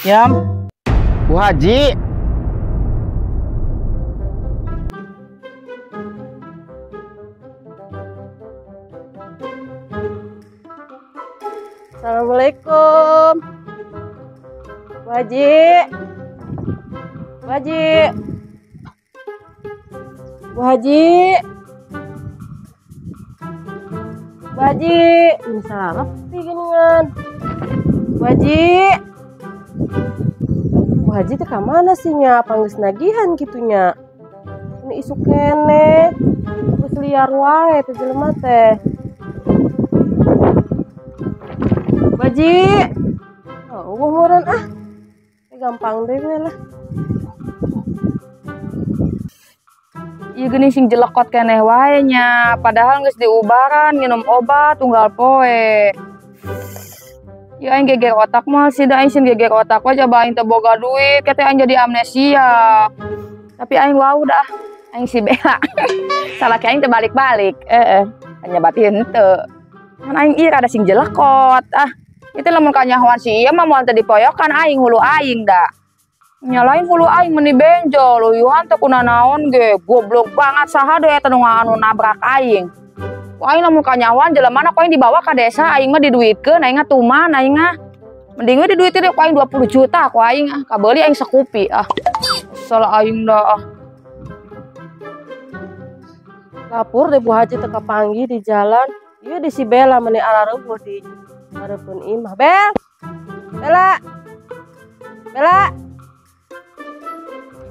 Yam, Bu Haji. Assalamualaikum. Bu Haji. Bu Haji. Bu Haji. Bu Haji. Ini salah geuningan. Bu Haji. Bu Haji teh ka mana sih nya? Panggeus nagihan kitunya. Ini isuk keneh. Geus liar wae teh jelema teh. Bu Haji. Oh, umuran ah. Gampang deh we lah. Ieu geuning sing jelekot keneh wae nya, padahal geus diubaran nginum obat unggal poe. Ya aing geger otak mah sih da aing sieun geger otak wae coba aing teu boga duit kete aing jadi amnesia. Tapi aing wau dah, aing si Bella. Salaki aing teu balik-balik, heeh. Nyebatin henteu. Kan aing ieu rada sing jelekot ah. Itu lamun kanyahoan si ieu mah moal teu dipoyokan aing hulu aing da. Nyalain hulu aing meni benjol, luyuhan teu kunanaon ge, goblok banget saha deui eta nu anu nabrak aing. Ku aing lamun kanyahoan jelema ku aing dibawa ka desa aing mah diduitkeun aing ngatuman aing mah. Mending we diduitkeun ku aing 20 juta ku aing ah, kabeuli aing sekupi ah. Salah aing da ah. Lapor deh Bu Haji teu kapanggih di jalan. Ieu di si Bella meni arareubuh di hareupeun imah. Bel. Bella. Bella.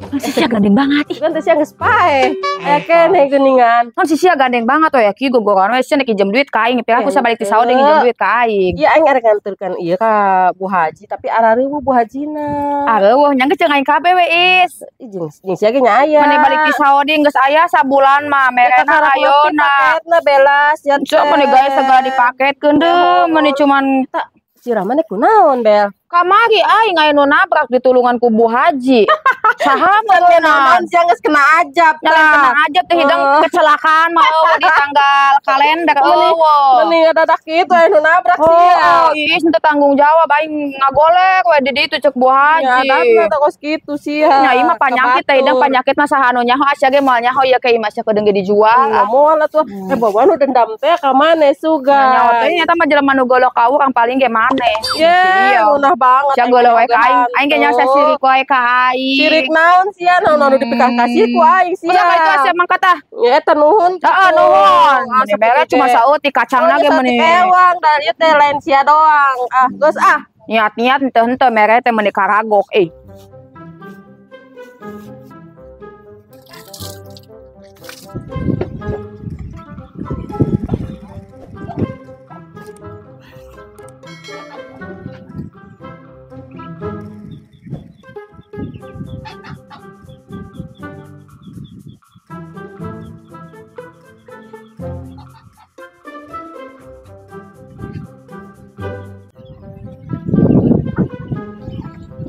Kan si sia gandeng banget ih. Kan teh sia geus paeh. Aya keneh geuningan. Kan si sia gandeng banget oh ya ki gogoran we sia nek injem duit ka aing, pira aku sabalik ti Saudi nginjem duit ka aing. Iya aing arek nganterkeun ieu ka Bu Haji tapi arareuweuh Bu Hajina. Areuweuh nya geus jeung aing kabeh we is. Ih jeung sia ge nya aya. Meni balik ti Saudi geus aya sabulan mah merena ayeuna. Paketna Bella sia teh. Sok meni gawe segala dipaketkeun deui meni cuman si Rahman kunaon Bel? Kamari aing aya nu nabrak ditulungan ku Bu Haji. Saha meureunna? Sia geus kena ajab tah. Kena ajab teh hidang kecelakaan mah eueuh di tanggal kalender eueuh. Meni ngadadak kitu aya nu nabrak sia. Oh, ieu teu tanggung jawab aing ngagolek we di ditu cek Bu Haji. Nya adatna teh kos kitu sia. Nya ieu mah panyakit teh hidang panyakit mah saha anu nyaho sia ge moal nyaho ieu ke imah sia kedeung ge dijual. Moal atuh. Bawa nu dendam teh ka maneh sugan. Nyaho teh nya mah jelema nu golok ka urang paling ge maneh. Ye, munah banget. Sia golok wae ka aing. Aing ge nyaho sia sirik wae ka aing. Sirik naon sia naon anu dipikasih ku aing sia. Ulah ka itu sia mangkat ah. Ya eta nuhun. Heeh nuhun. Meni bere cuma saeutik kacangna ge meni. Ewang da ieu teh lain sia doang. Ah geus ah. Niat-niat henteu-henteu mere teh meni karagok euy.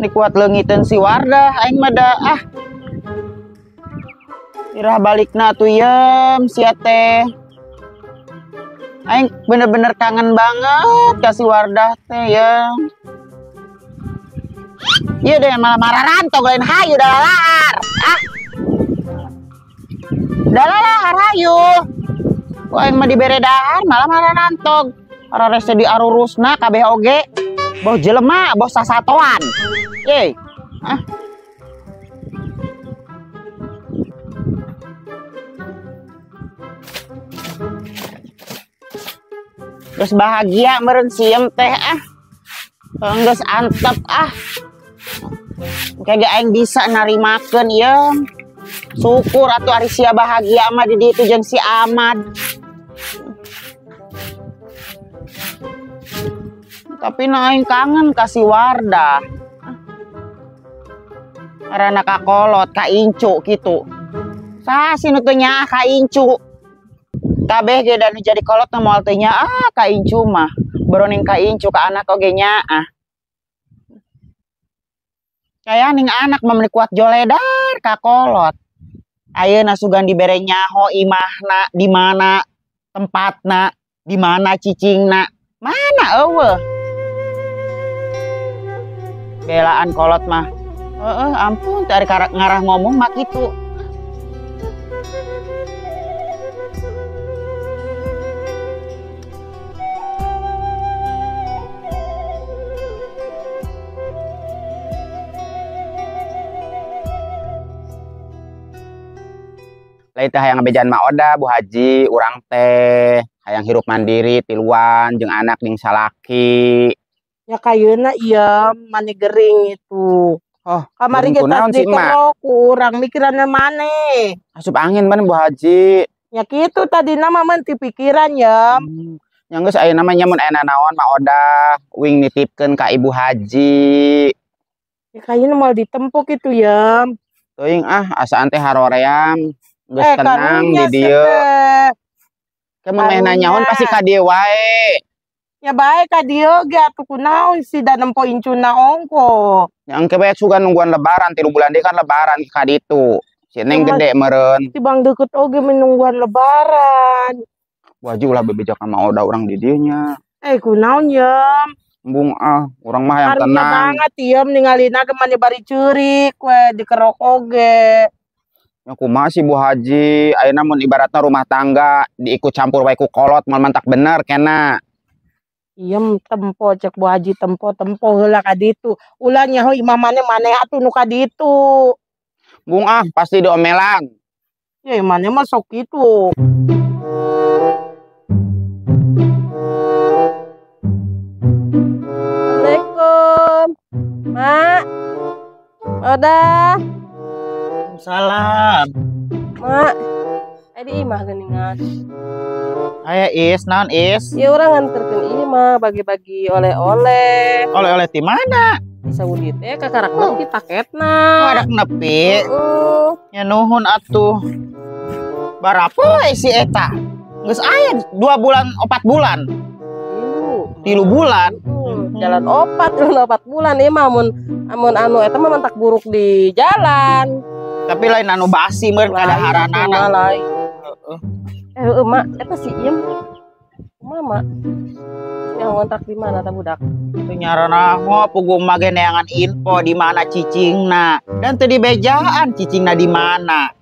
Ini kuat leungiteun si Wardah aing mah da ah. Irah balikna atuh yem sia teh. Aing bener-bener kangen banget ka si Wardah teh yem. Ieu deh malah mararantog lain hayu dalalahar. Ah. Dalalahar hayu. Ku aing mah dibere dahar malah mararantog. Ararese diarurusna kabeh oge. Boh jelema, boh sasatoan. Ye. Ah. Geus bahagia meureun siem teh ah. Geus antep ah. Engke ge aing bisa narimakeun ieu. Syukur atuh ari sia bahagia mah di ditu jeung si Ahmad. Tapi na aing kangen ka si Wardah. Karena ka kolot, ka incu kitu. Saha sih nu teu nyaah ka incu? Kabeh ge da nu jadi kolot mah moal teu nyaah ka incu mah. Boroning ka incu ka anak oge nyaah. Kaya ning anak mah meuni kuat joledar ka kolot. Ayeuna sugan dibere nyaho imahna di mana tempatna, di mana cicingna, mana eueuh. Belaan kolot mah. Heeh, ampun teh ari ngarah ngomong mah kitu. Lain teh hayang ngabejaan Ma Oda, Bu Haji, urang teh hayang hirup mandiri tiluan jeung anak jeung salaki. Ya kayeuna ieu mane gering itu. Oh, kamari gering ge kunaon tas sih, Mak? dikerok urang mikiranna maneh. Asup angin mana Bu Haji? Ya kitu tadina mah mun ti pikiran ya. Nya geus ayeuna mah nya mun aya nanaon Ma Oda wing nitipkeun ka Ibu Haji. Ya kayeuna moal ditempuk kitu ya. Teuing ah asaan teh haroream. Geus tenang Karunya di dieu. teh. Ke mun meh nanyaon pasti ka dieu wae. Ya bae ka dieu ge atuh kunaon si da nempo incuna ongko. Nya engke bae sugan nungguan lebaran 3 bulan deui kan lebaran ka ditu. Si Neng Emang gede meureun. Si Bang deukeut oge menungguan lebaran. Bu Haji ulah bebeja ka Ma Oda urang di dieu nya. Kunaon yeum? Embung ah, urang mah hayang Karunya tenang. banget yeum ningalina ge mani bari ceurik we dikerok oge. Ya kumaha sih Bu Haji, ayeuna mun ibaratna rumah tangga diikut campur wae ku kolot moal mantak bener kena. Iem tempo cek Bu Haji tempo tempo heula ka ditu. Ulah nyaho imah maneh maneh atuh nu ka ditu. Bung ah pasti diomelan. Ya maneh mah sok kitu. Assalamualaikum. Mak. Oda. Salam. Mak. Di imah geuningan. Aya Is, naon Is? Ya urang nganterkeun imah bagi-bagi oleh-oleh. Oleh-oleh ti mana? Di Saudi teh kakarak nepi paketna. Kakarak nepi. Heeh. Ya nuhun atuh. Barapo si eta? Geus aya 2 bulan 4 bulan. 3 bulan. Jalan opat, jalan 4 bulan ieu mah amun anu eta mah mantak buruk di jalan. Tapi lain anu basi meureun kadaharanana. Lain. Heeh, Mak, eta si Iem. Kumaha, Mak? Yang ngontrak di mana ta budak? Teu nyaranaho puguh mah ge neangan info di mana cicingna. Dan teu dibejaan cicingna di mana.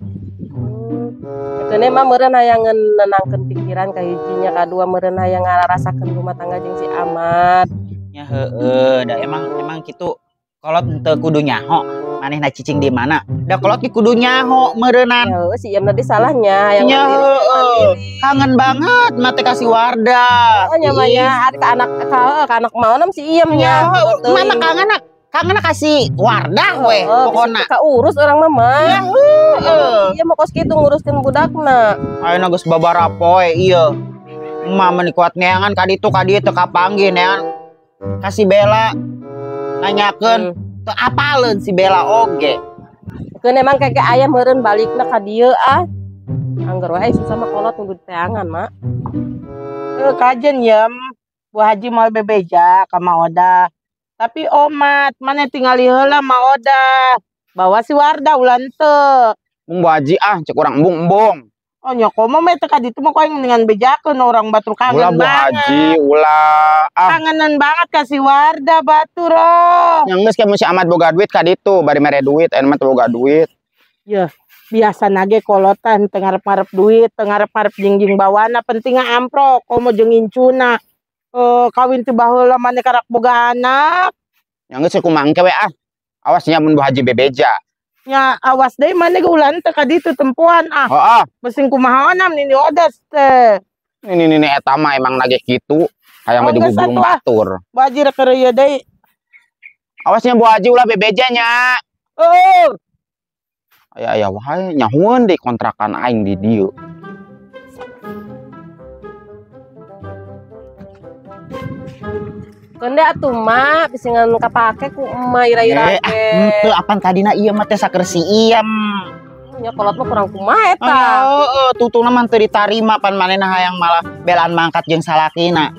Keune mah meureun hayang nenangkeun pikiran ka hijinya, kadua meureun hayang ngararasakeun rumah tangga jeung si Ahmad. Ya heeh, da emang kitu kolot teu kudu nyaho manehna cicing di mana. Da kolot ge kudu nyaho meureunan. Ya heueuh si Iem tadi salahnya yang Ya mandiri, heueuh. mandiri. Kangen banget mah teh ka si Wardah. Oh nya mah nya ari ka anak ka anak maonam si Iem Ya nya. heueuh, mama kangen ka si Wardah we pokona. Kaurus urang mah mah. Ya heueuh. Iya mah kos kitu nguruskeun budakna. Ayeuna geus babarapoe ieu. Emak mah kuat neangan ka ditu ka dieu teu kapanggih neangan ka si Bella nanyakeun teu apaleun si Bella oge. Keun emang keke aya meureun balikna ka dieu ah. Angger wae susah mah kolot nunggu teangan, Mak. Kajen yem Bu Haji moal bebeja ka Ma Oda. Tapi omat maneh tingali heula Ma Oda. Bawa si Wardah ulah henteu. Embung Bu Haji ah cek urang embung-embung. Oh nya komo mah teh ka ditu mah ku aing mendingan bejakeun urang batur kangen Ulah Bu banget. Haji, ulah. Ah. Kangenan banget ka si Wardah batur oh. Yang geus ke si Ahmad boga duit ka ditu, bari mere duit, ayeuna mah teu boga duit. Yeuh, biasa nage kolotan teu ngarep-ngarep duit, teu ngarep-ngarep jingjing bawana, penting amprok komo jeung incuna. Kawin ti baheula maneh karak boga anak. Yang geus kumaha engke we ah. Awas nya mun Bu Haji bebeja. Nya awas deui maneh ge ulah teu ka ditu tempoan ah. Heeh. Besing kumaha onam nini odas teh. Nini nini eta mah emang nagih kitu. Hayang Oh, mah geus digugurung atuh, ah. batur. Bu Haji rek keur deui. Awas nya Bu Haji ulah bebeja nya. Heuh. Aya aya wae nyahueun deui kontrakan aing di dieu. Keun deh atuh mak bisi ngan kapake ku emak ira-ira ge. Henteu apan tadina ieu mah teh saker si Iem. Nya kolot mah kurang kumaha eta. Heeh, tutungna mah teu ditarima pan manehna hayang malah belaan mangkat jeung salakina.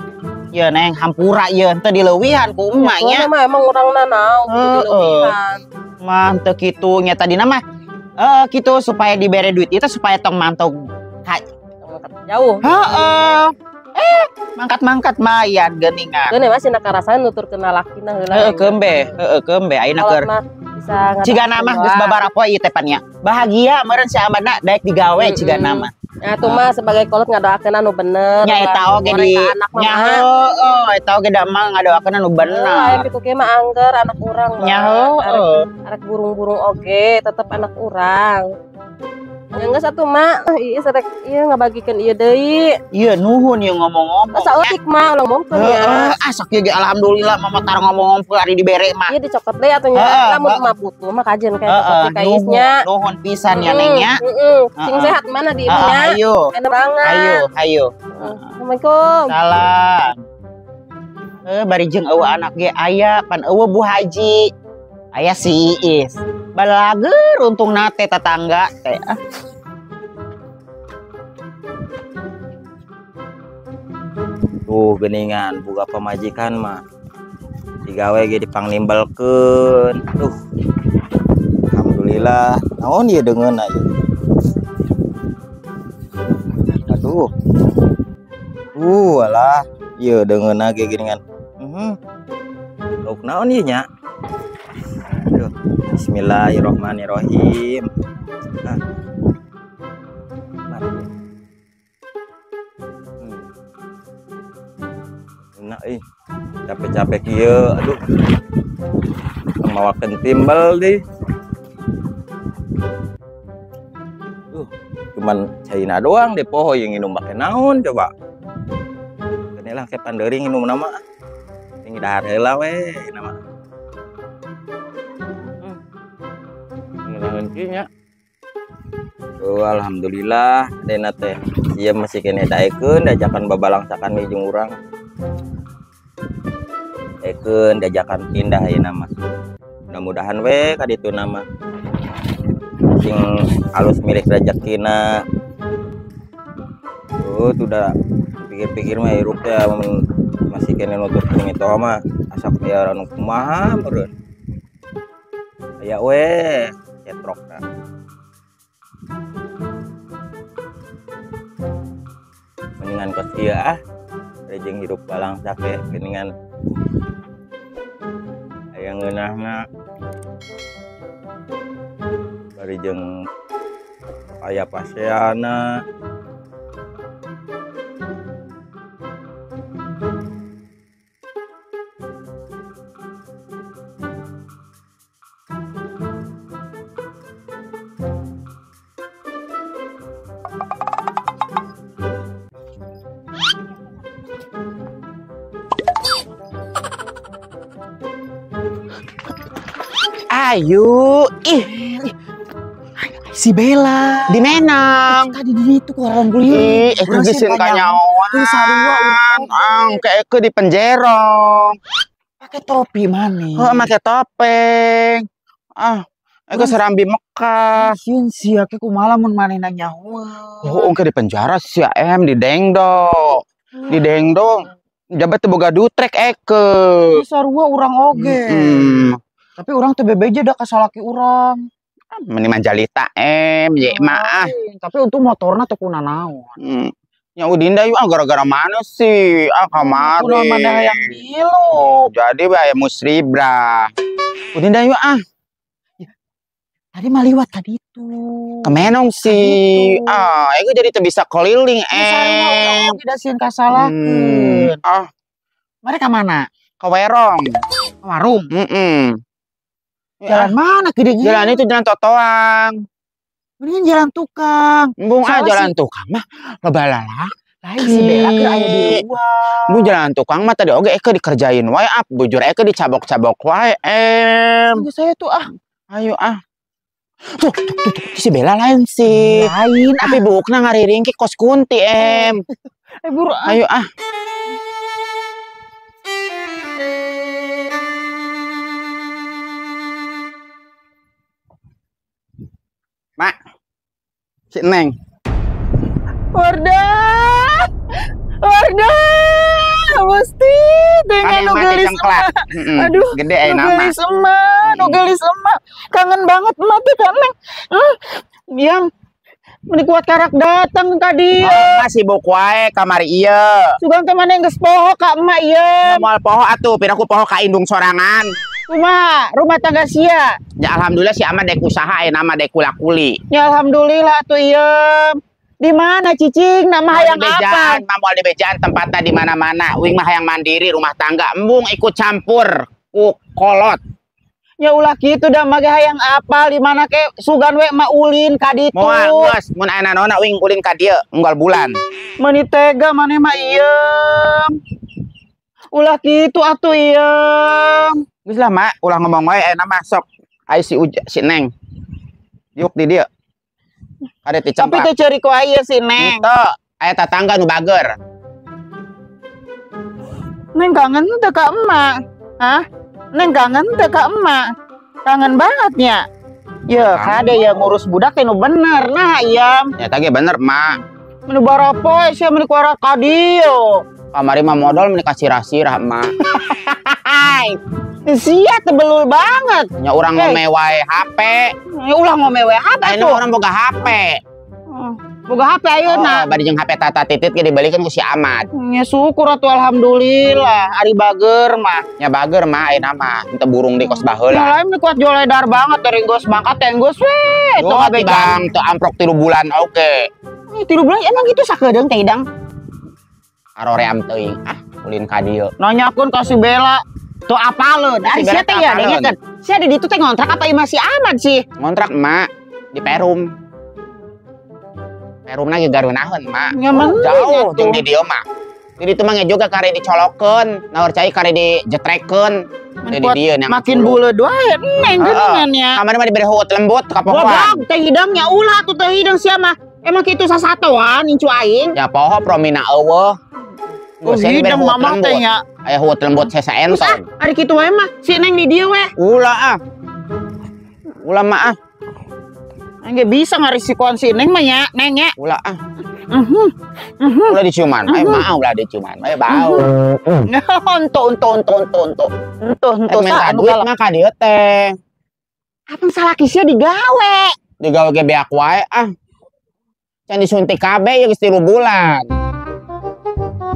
Ieu Neng hampura ieu teu dileuwihan ku emak nya. Mah emang urangna naon kudu dileuwihan. Mah teu kitu nya tadina mah kitu supaya dibere duit itu supaya tong mantau jauh. Heeh. Mangkat-mangkat mayan geuningan. Keun mah sina karasaan nuturkeun lalakina heula. Heeh keun be ayeuna keur bisa cigana mah geus babarapoe ieu teh pan nya. Bahagia meureun si Amadna daek digawe cigana mah. Nah, tuh mah sebagai kolot ngadoakeun anu bener. Nya eta oge di nya heueuh eta oge da mah ngadoakeun anu bener. Aya pitu kieu mah angger anak urang mah. Nya heueuh. Arek burung-burung oge tetep anak urang. Ya geus atuh mak, ieu sarek ieu ngabagikeun ieu deui. Ieu nuhun ieu ngomong-ngomong. Saeutik mah ulah ngomongkeun ya. Heeh, sok ieu ge alhamdulillah mama tar ngomong-ngomong ari dibere mah. Ieu dicokot deui atuh nya. Lamun mah butuh mah kajen kayak cokot deui ka Iisnya. Nuhun pisan ya Neng nya. Heeh. Sing sehat mana di imah nya. Ayo. Enak banget. Ayo, ayo. Assalamualaikum. Salam. Bari jeung eueuh anak ge aya pan eueuh Bu Haji. Aya si Iis. Balager untung nate tetangga teh. Tuh geningan boga pamajikan mah digawe ge dipangnimbelkeun. Duh. Alhamdulillah. Naon ieu deungeunna ieu? Aduh. Alah, ieu deungeunna ge geningan. Lauk naon ieu nya? Aduh. Bismillahirrahmanirrahim. Enak ih. Capek-capek kieu, aduh. Mawakeun timbel deh. Cuman caina doang deh poho yang nginum make naon coba. Inilah kayak panderi nginum nama. Ini dahar heula we nama. Ngeunaheun kieu nya. Oh, alhamdulillah dena teh. Ieu masih kene daekeun diajakan babalangsakan jeung urang. Daekeun diajakan pindah ayeuna mah. Mudah-mudahan we ka ditu mah. Sing alus milik rezekina. Oh, sudah pikir-pikir mah hirup teh mun masih kene nutup mitoha mah asa aya anu kumaha meureun. Aya we cetrokna. Mendingan kos ieu ah. Rejeng hirup balangsak we geuningan aya ngeunahna. Bari jeung aya paseana. Ayo, ih, si Bella di Menang. Tadi di itu keluaran beli. Ih, geus kanyaoan. Angke ke di penjerong. Pakai topi mana? Heeh, make topeng. Ah, eke serambi Mekah. Sieun sia ke kumaha lamun manehna nyahoan. Oh, engke di penjara sia em di Dengdo. Di Dengdo. Jabat teu boga dutrek eke. Sarua urang oge. Tapi urang teu bebeja da ka salaki urang. Meni manjalita em ye mah. Tapi untung motorna teu kunanaon. Ya Udinda yuk gara-gara mana sih? Ah kamari. Kunaon maneh hayang milu. Jadi bae musribra. Udinda yuk ah. Ya, tadi mah liwat tadi itu. Kemenong sih. Ah, ieu jadi teu bisa keliling em. Tidak sieun kasalakeun. Ah. Mereka mana? Ke Werong. Ke warung. Heeh. Jalan mana gede? Jalan itu jalan totoang. Mendingan jalan tukang. Embung ah jalan tukang mah loba lalaki. Lain si Bella keur aya di luar. Embung jalan tukang mah tadi oge eke dikerjain wae ah, bujur eke dicabok-cabok wae em. Saya tuh ah. Ayo ah. Tuh, tuh, tuh, tuh. Si Bella lain sih. Lain tapi buukna ngariringki kos kunti em. Buru ah. Ayo ah. Si Neng. Wardah. Wardah. Mesti dengan nu geulis emak. Aduh, gede aya nu nama. Geulis emak, nu geulis emak. Kangen banget emak teh ka Neng. Yang meni kuat karak datang ka dieu. Oh, masih sibuk wae kamari ieu. Sugan teh maneh geus poho ka emak ieu. Moal poho atuh, piraku poho ka indung sorangan. Kumaha rumah tangga sia? Ya alhamdulillah si Ama dek usaha aya nama dek kula-kuli. Ya alhamdulillah atuh ieu. Di mana cicing? Nama hayang apa? Mah moal dibejaan tempatna di mana-mana. Uing mah hayang mandiri rumah tangga embung ikut campur ku kolot. Ya ulah kitu da mah ge hayang apa di mana ke sugan we mah ulin ka ditu. Moal geus mun aya nanaonna uing ulin ka dieu unggal bulan. Meuni tega maneh mah ieu. Ulah kitu atuh ieu. Geus lah mak, ulah ngomong wae aya mah sok. Aya si Uja, si Neng. Diuk di dieu. Ada ti Tapi cemplak. teu ceurik wae ieu si Neng. Henteu, aya tatangga nu bager. Neng kangen teu ka emak? Hah? Neng kangen teu ka emak? Kangen banget nya. Ya, kade ya ngurus budak teh nu bener. Nah, iya. Ya tadi bener, Mak. Meni barapoe sia meni kuara ka dieu. Kamari mah modal meni kasirah-sirah, Mak. Hai. Sia tebelul banget. Nya urang Hey. ngome wae HP. Ya ulah ngome wae HP Ayeuna tuh. urang boga HP. Boga HP ayeuna. Oh, bari jeung HP tata titit ge dibalikeun ku si Ahmad. Ya syukur atuh alhamdulillah ari bager mah. Nya bager mah ayeuna mah henteu burung di kos baheula. Ya lain meni kuat joledar banget dari geus mangkat teh geus we. Teu Yo, ngabejaan. tibang teu amprok 3 bulan oke. 3 bulan emang gitu sakedeung teh Idang. Aroream teuing. Ah, ulin ka dieu. Nanyakeun ka si Bella. Tuh apaleun. Ari Si sia Bella teh ya apaleun. dengekeun. Sia di ditu teh ngontrak apa imah si Ahmad sih? Ngontrak, Mak, di Perum. Perumna ge garunaheun, Mak. Ya mending Jauh atuh. jeung di dieu mah. Di ditu mah juga kare dicolokeun, naur cai kare dijetrekeun. Men Di kuat dieu yang makin buleud wae neng Heeh. geuningan nya. Kamari mah dibere huut lembut ka pohoan. Goblok teh hidangnya ulah tuh teh hidang sia mah. Emang kitu sasatoan incu aing. Ya poho promina eueuh. Oh, Geus dibere hidang huut mamah teh lembut. nya. Aya huut lembut sesa Terus ah, enton. ari kitu wae mah si Neng di dieu we. Ulah ah. Ulah mah ah, Aing ge bisa ngarisikoan si Neng mah nya, Neng nya. ulah ah. Mhm. Mhm. Ulah diciuman. Ayo mah ulah diciuman. Ayo bau. Ento ento ento ento ento. Ento ento Eh, minta sa anu duit galak. mah ka dieu teh. Apa salaki sia digawe? Digawe ge beak wae ah. Can disuntik kabeh ya geus 3 bulan.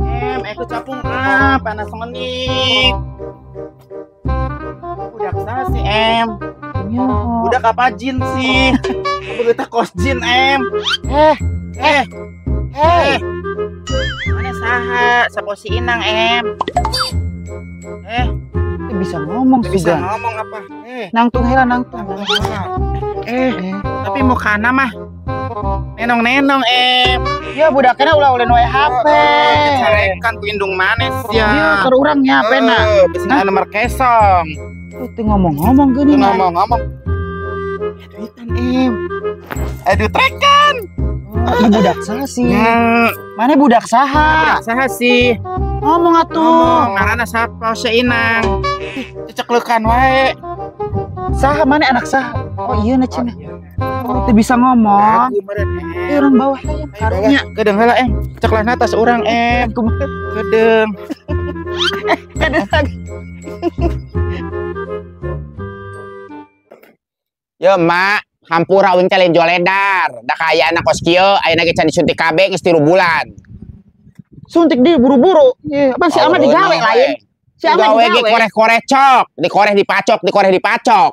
Em, aku capung ah, panas menik. Budak saha sih, Em? Budak apa jin sih? Apa kos jin, Em? Eh, Eh, hey. mana saha? Sapo si Inang, Em? Eh, Teu bisa ngomong bisa sugan. ngomong apa? Eh, Nangtung heula nangtung. eh, tapi mukana mah nenong-nenong, Em. Ya budakna ulah ulin wae HP. Carekan ku indung manes ya. Iya, keur urang nya HP na. Bisa nomor kesong. Tuh teu ngomong-ngomong Tuh geuning. ngomong-ngomong. Duitan, Em. Aduh, trekan. Ih budak saha sih? Ya, Mana budak saha? budak saha sih? Ngomong atuh. Ngomong, ngaranna sapa si Inang? Ih, ceceklekan wae. Saha mana anak saha? Oh iya na cenah. Oh, teu bisa ngomong. Aku meureun, Eh, Em. urang bawah lah ya karunya. Kedeung heula, Em. Ceklahna tas urang, Em. Kumaha? Kedeung. Kadeung. Yo, Mak, hampura uing teh lain joledar. Da kaayaan kos kieu, ayeuna ge can disuntik kabeh geus 3 bulan. Suntik di buru-buru. Iya, apa si Ahmad digawe lain? Si Ahmad Digawe ge digawe. koreh-koreh cok, dikoreh dipacok, dikoreh dipacok.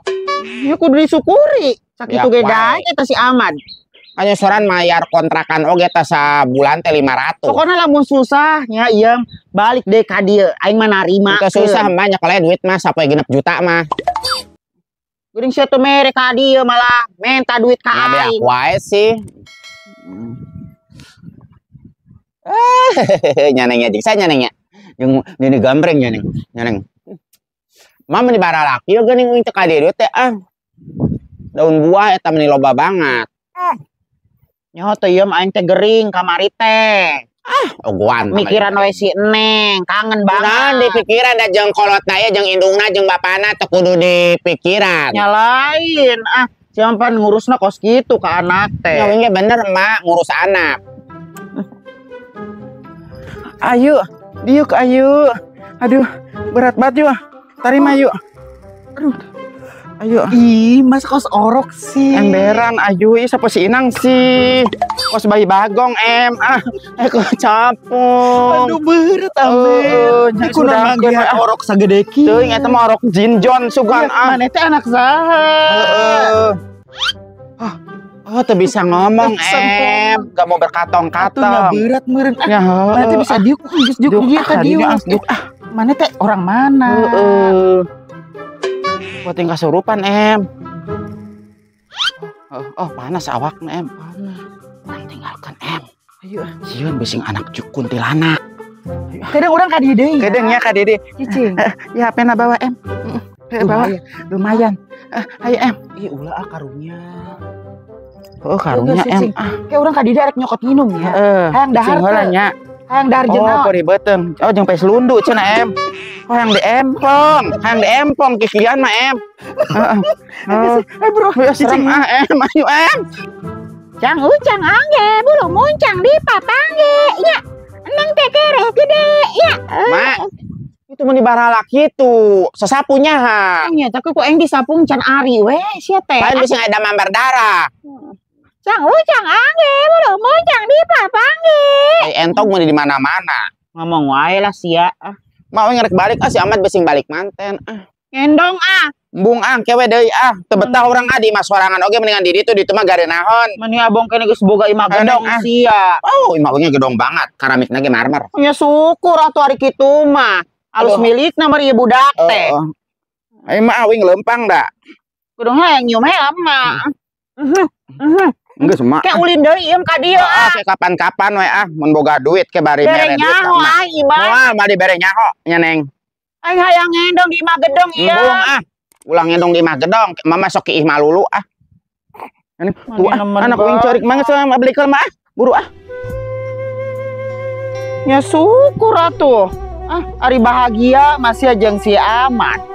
Ya kudu disyukuri. Sakitu Ya, ge wae. daek eta si Ahmad. Hanya soran mayar kontrakan oge teh sabulan teh 500. Pokoknya lamun susah nya ieu balik deh ka dieu. Aing mah narima. Itu susah mah nyekoleh duit mah sampai 6 juta mah. Geuning sia teu mere ka dieu malah menta duit ka Nah, beak aing. wae sih. Nyanengnya jeung saya nyanengnya. Jeung ini gambreng nyaneng, nyaneng. Mah meni baralaki yo geuning uing teh ka dieu teh ah. Daun buah eta meni loba banget. Nyaho teh ieu mah aing teh gering kamari teh. Ogoan. Mikiran we si Neng, kangen Nah, banget. di pikiran da jeung kolotna ye jeung indungna jeung bapana teu kudu di pikiran. Nya lain ah. Sia pan ngurusna kos kitu ka anak teh. Ya ge bener emak ngurus anak. Ayo, diuk ayo. Aduh, berat banget yuk. Tarima yuk. Aduh. Ayo. Ih, mas kos orok sih. Emberan ayo, ih siapa si Inang sih. Kos bayi bagong em. Ah, kok capung. Aduh berat amin. Ini kuno manggihan orok sagede kieu. Teuing eta mah orok jinjon sugan ah. Maneh teh anak saha? Heeh. Oh, teu bisa ngomong em. Gak mau berkatong-katong. Atuh berat meureun ah. Maneh teh bisa diuk geus diuk dieu ka diuk. Ah, maneh teh orang mana? Heeh. Buat yang kasurupan em. Oh, panas awakna em. Panas. Orang tinggalkan em. Ayo. Sieun bising anak kuntilanak. Kadang orang ka dieu deui. Kadang nya ka dieu. Cicing. Ya HP-na bawa em. Bawa. Lumayan. Ayo em. Ih ulah ah karunya. Oh karunya em. Kayak orang ka dieu arek nyokot minum ya. Hayang dahar teu nya. Hayang dahar jeung naon? Oh peribeteun. Oh jeung pes lundu cenah em. Oh yang diempong, yang diempong kikian mah em. Heeh. Bro, serem ah em, ayo em. Cang ucang angge, bulu muncang di papangge, ya. Neng teh kereh gede, ya. Mak, itu mun dibaralak kitu, sesapunya ha. Nya, tapi ku aing disapung can ari we sia teh. Lain bisi ada mambar darah. Cang ucang angge, bulu muncang di papangge. Ai entog mun di mana-mana. Ngomong wae lah sia. Mau ngerek balik ah si Ahmad besing balik manten ah. Ngendong ah. Embung ah kewe deui ah. Teu betah urang ah di imah sorangan oge mendingan di ditu mah gareunahon. Meni abong kene geus boga imah gedong sia. Oh, imah ge gedong banget. Keramikna ge marmer. Nya syukur atuh ari kitu mah. Alus milikna mah ieu budak teh. Heeh. Aing mah awing leumpang da. Kudu hayang nyium heula mah. Geus mah. Ke ulin deui ieu ka dieu ah. Ke kapan-kapan we ah mun boga duit ke bari mere duit nyaho ah imah. Moal mah dibere nyaho nya Neng. Aing hayang ngendong di imah gedong ieu. Embung ah. Ulang ngendong di imah gedong, mama sok ki imah lulu ah. Ini tuh ah, anak uing corik mangga sama beli mah ah. Buru ah. Nya syukur atuh. Ah, ari bahagia masih jeung si Ahmad.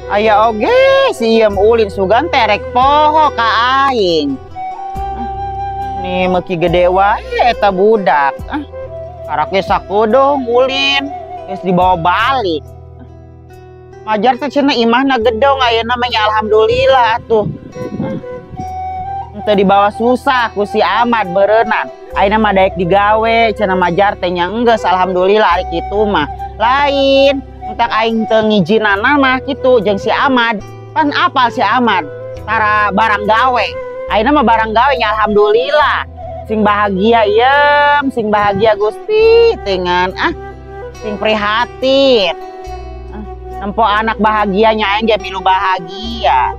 Aya oge si iem ulin sugan terek poho ka aing. Nih meuki gede wae eta budak. Karaknya sakudung ulin geus dibawa balik. Majar teh cenah imahna gedong ayeuna mah nya alhamdulillah atuh. Teu dibawa susah ku si Ahmad beureunan. Ayeuna mah daek digawe cenah majar teh nya enggeus alhamdulillah ari kitu mah. Lain entak aing teu ngijinana mah kitu jeung si Ahmad. Pan apal si Ahmad tara barang gawe. Ayeuna mah barang gawe nya alhamdulillah. Sing bahagia iem, sing bahagia Gusti dengan ah sing prihatin. Nempo anak bahagianya aing ge milu bahagia.